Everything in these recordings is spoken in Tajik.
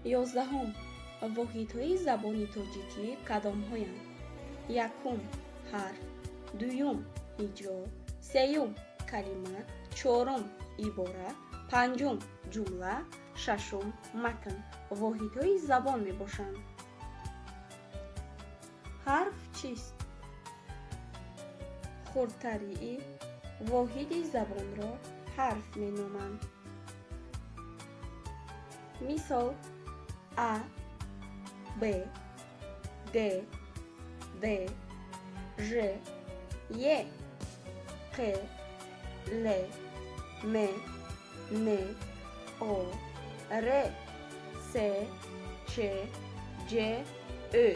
11-ум. Воҳидҳои забони тоҷикӣ кадомҳоянд? Якум, ҳарф, дуюм, ҳиҷо, сеюм, калима, чорум, ибора, панҷум, ҷумла, шашум, матн воҳидҳои забон мебошанд. Ҳарф чист? Хурдтарии воҳиди забонро ҳарф меноманд. Мисол: а, б, г, д, ж, е, қ, л, м, н, о, р, с, ч, ҷ, ӯ.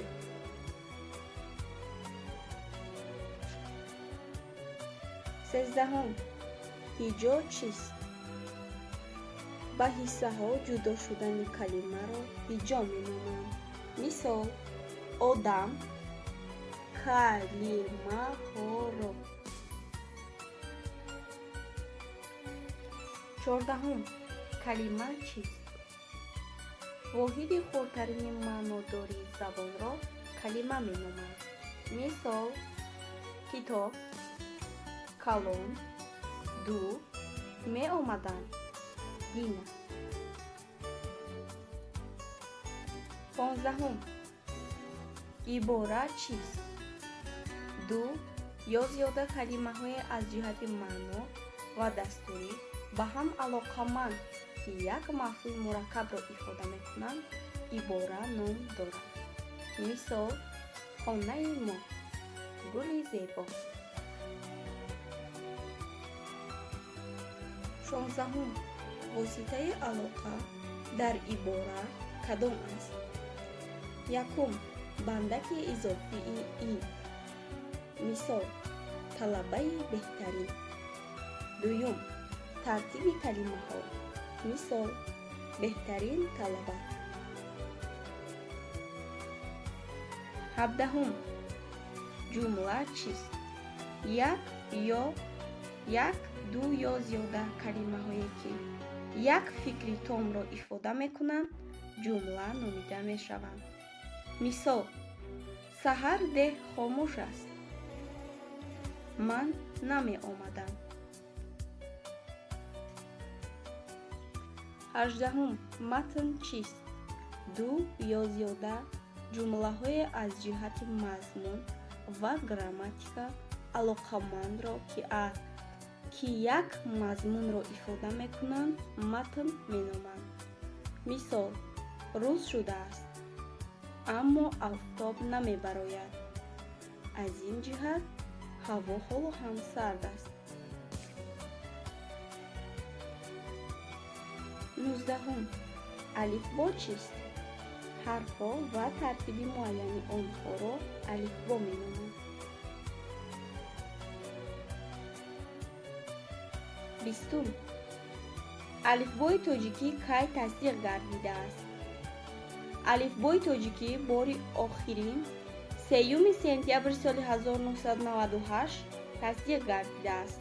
13-ум. Ҳиҷо чист? Ба ҳиссаҳо ҷудо шудани калимаро ҳиҷо меноманд. Мисол: одам, калимаҳоро. 14-ум. Калима чист? Воҳиди хурдтарини маънодории забонро калима меноманд. Мисол: китоб, калон, ду, меомаданд, дина. 15-ум. Ибора чист? Ду ё зиёда калимаҳое аз ҷиҳати маъно ва дастурӣ ба ҳам алоқаманд, ки як мафҳуми мураккабро ифода мекунанд, ибора ном дорад. Мисол: хонаи мо, гули зебо. 16-ум. Воситаи алоқа дар ибора кадом аст? Якум, бандаки изофии и. Мисол: талабаи беҳтарин. Дуюм, тартиби калимаҳо. Мисол: беҳтарин талаба. 17-ум. Ҷумла чист? Як ё як, ду ё зиёда калимаҳое, ки як фикри томро ифода мекунанд, ҷумла номида мешаванд. Мисол: саҳар деҳ хомӯш аст, ман намеомадам. 18-ум. Матн чист? Ду ё зиёда ҷумлаҳое аз ҷиҳати мазмун ва грамматика алоқамандро, ки як мазмунро ифода мекунанд, матн меноманд. Мисол: рӯз шудааст, аммо офтоб намебарояд, аз ин ҷиҳат ҳаво ҳоло ҳам сард аст. 19-ум. Алифбо чист? Ҳарфҳо ва тартиби муайяни онҳоро алифбо меноманд. 20-ум. Алифбои тоҷикӣ кай тасдиқ гардидааст? Алифбои тоҷикӣ бори охирин 3 сентябри соли 1998 тасдиқ гардидааст.